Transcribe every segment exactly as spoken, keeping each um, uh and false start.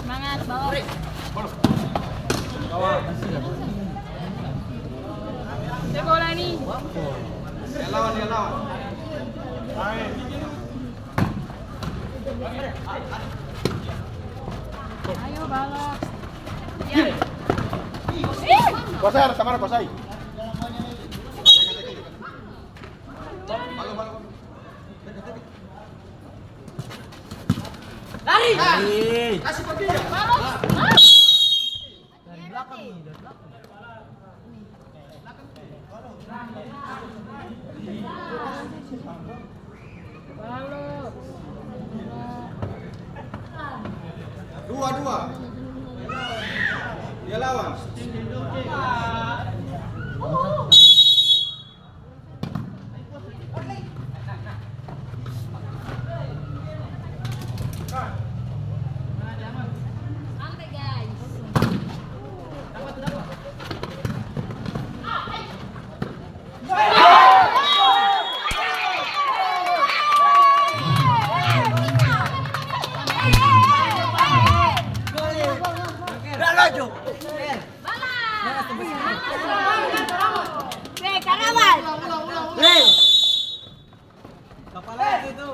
Semangat, Bos. Dia bola nih. Dia lawan, dia lawan. Ayo, balok. Ya. Kuasai, ada Samara, kuasai. Lari! Lari! Kasih pergi ya. Balok. Dari belakang nih, dari belakang. Dua, dua. Dia lawan. Hei! Kapala itu, itu.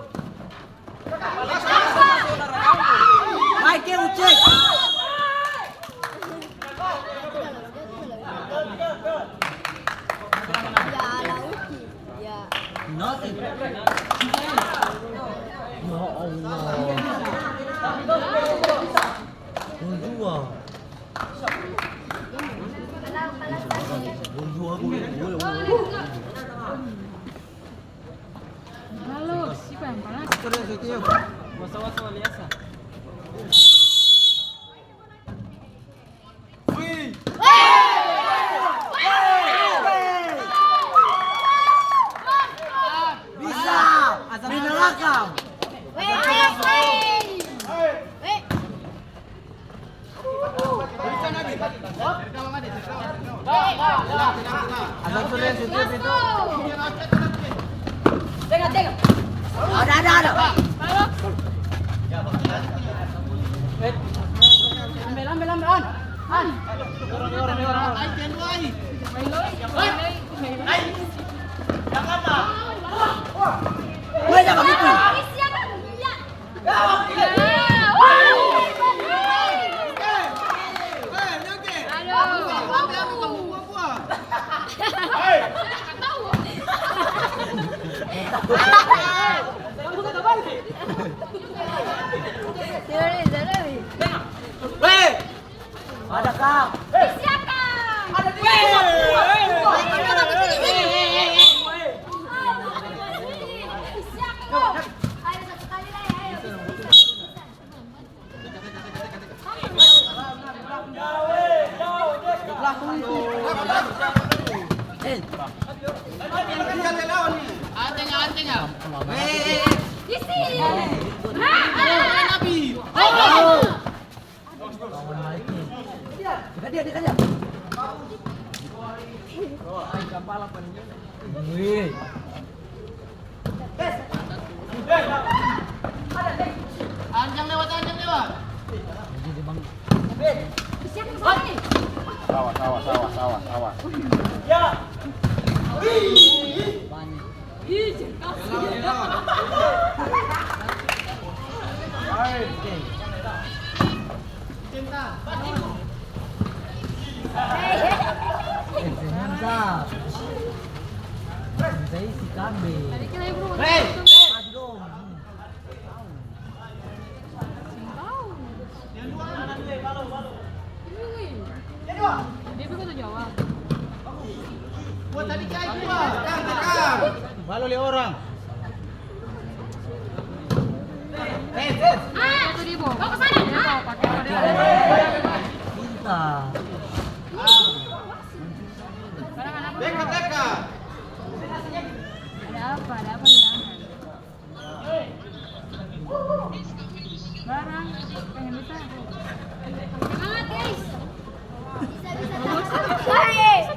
Hai, keu cek. Ya, ala Uki. Ya. Nothing. Ya Allah. Gol dua. Gol dua, gol dua, gol dua. Halo, siapa yang panas? Terus itu, yuk. Wasa-wasa waliasa. Wih. Bisa. Azan. Minalakam. Weh, weh, weh. Weh. Ada tuh, Len, situ, situ. Ada, ada, ada. Ambil, ambil, ambil, An. An. Weh, jangan begitu. Ada, Kak. Siapa? Ada di sini. Siapa? Ayo, satu kali lagi, ayo. Wih. Anjang lewat, anjang lewat. Sawa, sawa, sawa, sawa, sawa. Ya. Mantap. Bisa isi kambe. Hei! Maju dong. Dia bikin Jawa. Tekan, tekan. Balo lia orang. Ah, itu dia, Bo. Bawa ke sana. Dia bawa pakai. Pintar. Barang anak. Dekat, dekat. Ada apa? Ada apa nyerangan? Barang, pengen bisa. Semangat, guys. Bisa, bisa, bisa.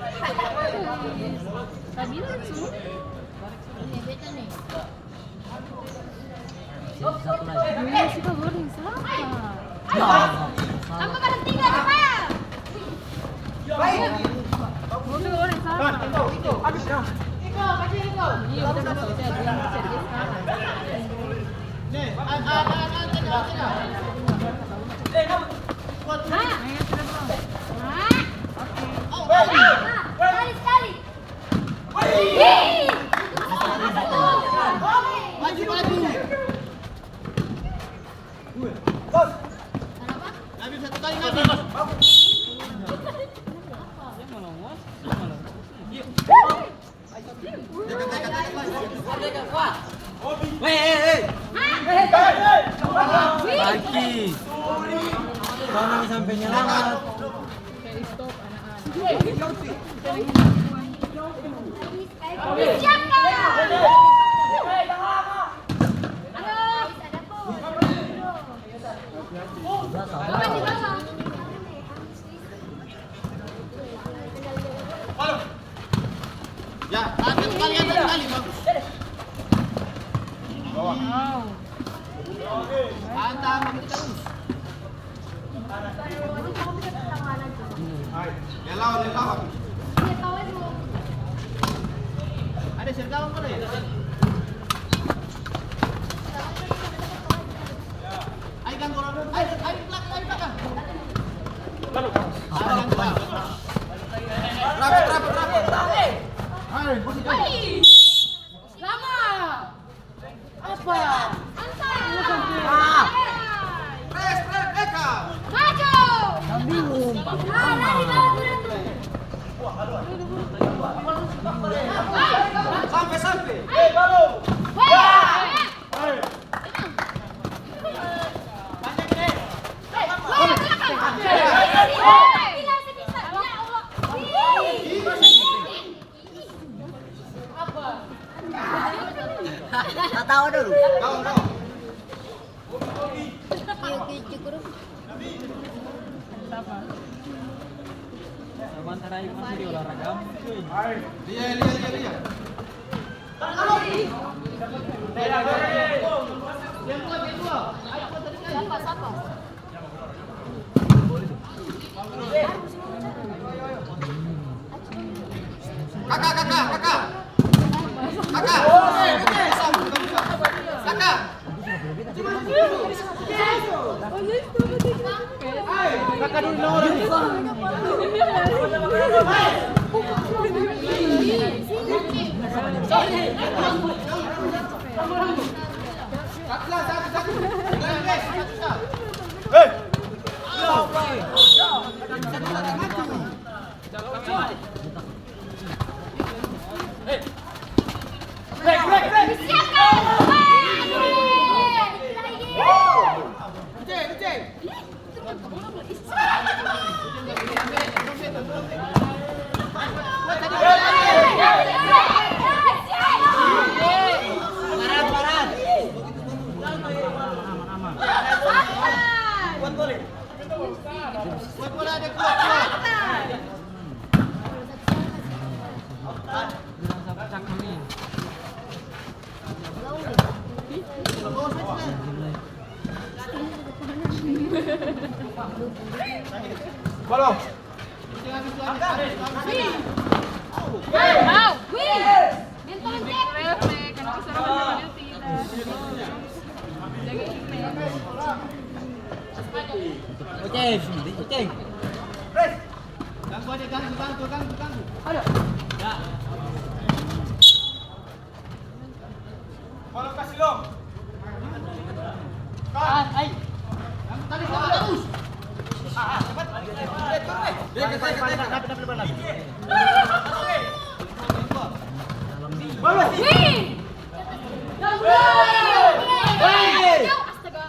Pagi. Tolong sampai nyelamat. Ya, satu kali, satu kali, bagus. Wow. Tahan, tahan, bagus terus. Dia lawan, dia lawan. Ada sergawan mana ya? Ayo, ganggu orang dulu. Ayo, ayo, belakang, ayo, belakang. Ayo, ganggu orang. Rapat, rapat, rapat. Ayo, posisi. Lama. Apa? Antar. Ah. Press, press, Eka. Maju. Sambil lompat. Ah, lari, lari, lari. Sampai, sampai. Hei, baru. Hei. Tatawa dulu. Lia, lia, lia, lia. Kaka, kaka, kaka. Kaka. Kaka. Balo. Ganggu aja, ganggu, ganggu, ganggu, ganggu. Ada. Ya. Bola kasi long. Kan. Ai. Yang tadi sama terus. Ah, ah, cepat. Eh, turun, eh. Dia ke, ke, ke, ke. Dapat, dapat, dapat, dapat. Bola. Wih. Hei. Astaga.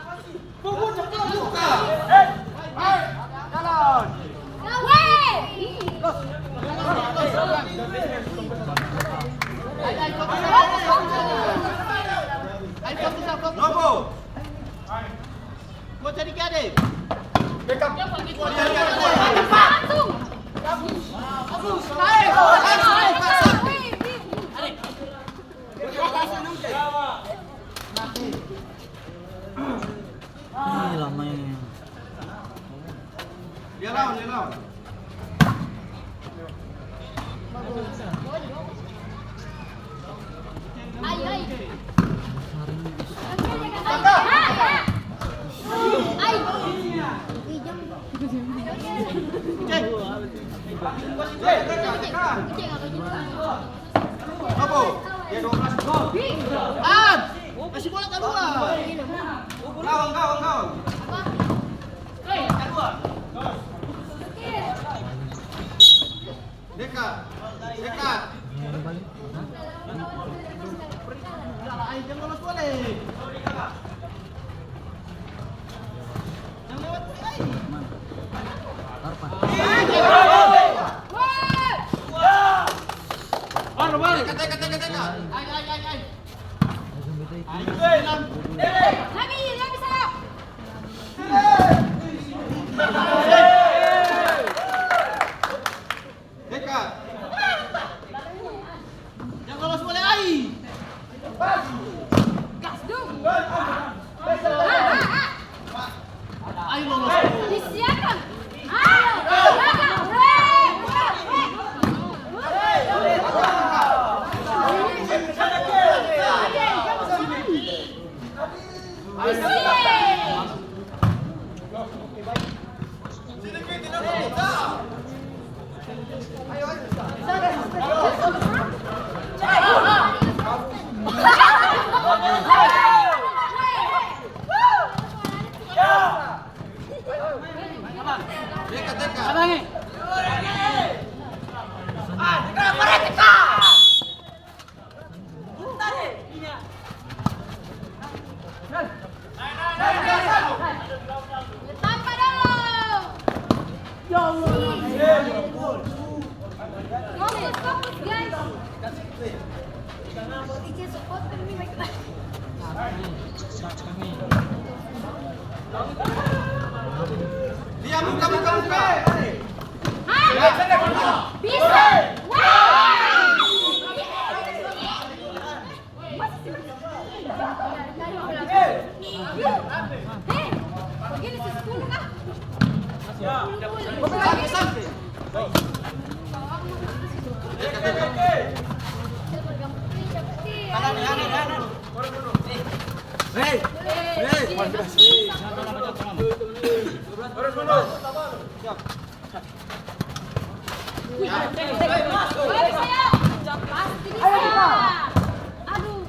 Ih, lama ini. Dia lawan, dia lawan. An! Kasi bola kaluar. Gawang, gawang, gawang. Deka, deka. Jang lolos bola. Jang lewat bola, ai. Baru, baru. Teka, teka, teka, teka. Ai, ai, ai, ai. Lagi, lagi, salah. Deka. Jang lolos bola, ai. Gas dong. Ah, ah, ah. Ai, lolos. Disiapkan. Ayo, jaga. Weh, weh, weh. Weh. Isi. Tampa dolo. Fokus, fokus, guys. Dia muka, muka, muka. Hai. Bisa. Wah. Pasti bisa. Aduh.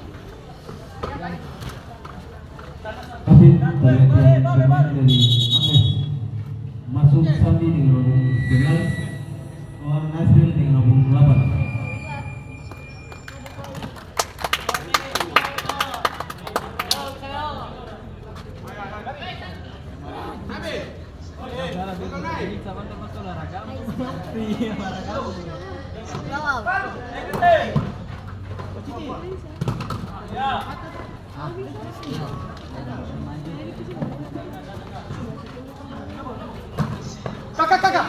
Wasit, pergantian pemain dari Andes. Masuk Sandi dengan nomor sembilan, keluar Nasril dengan nomor delapan. Kakak, kakak.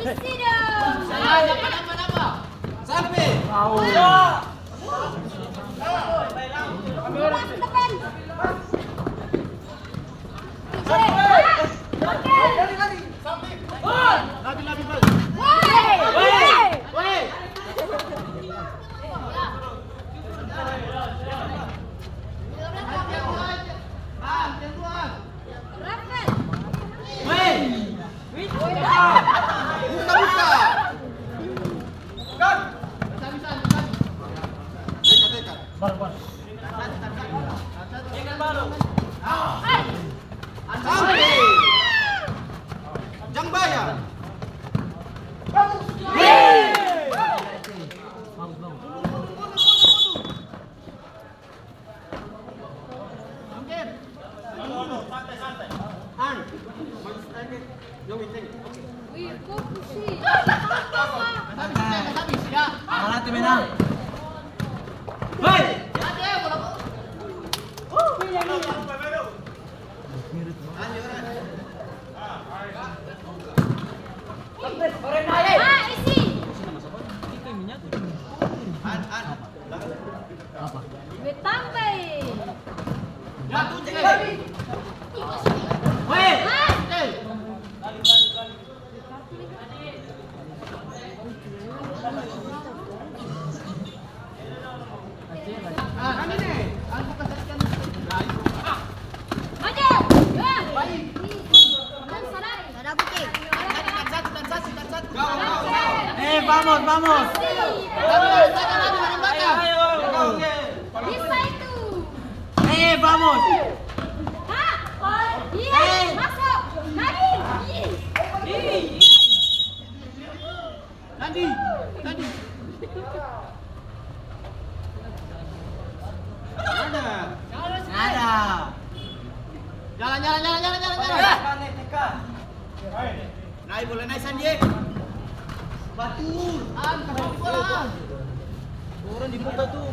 Isi dong. Sampe. Masuk depan. Sampe. Jang bayar. Eh, vamos, vamos. Bisa itu. Eh, vamos. Hah? Iya, masuk. Lagi. Ih. Tadi, tadi. Ada. Ada. Jalan, jalan, jalan, jalan, jalan, jalan. Naik, boleh naik, Sandi. Batul. An, kasih bola. Orang dibuka tuh.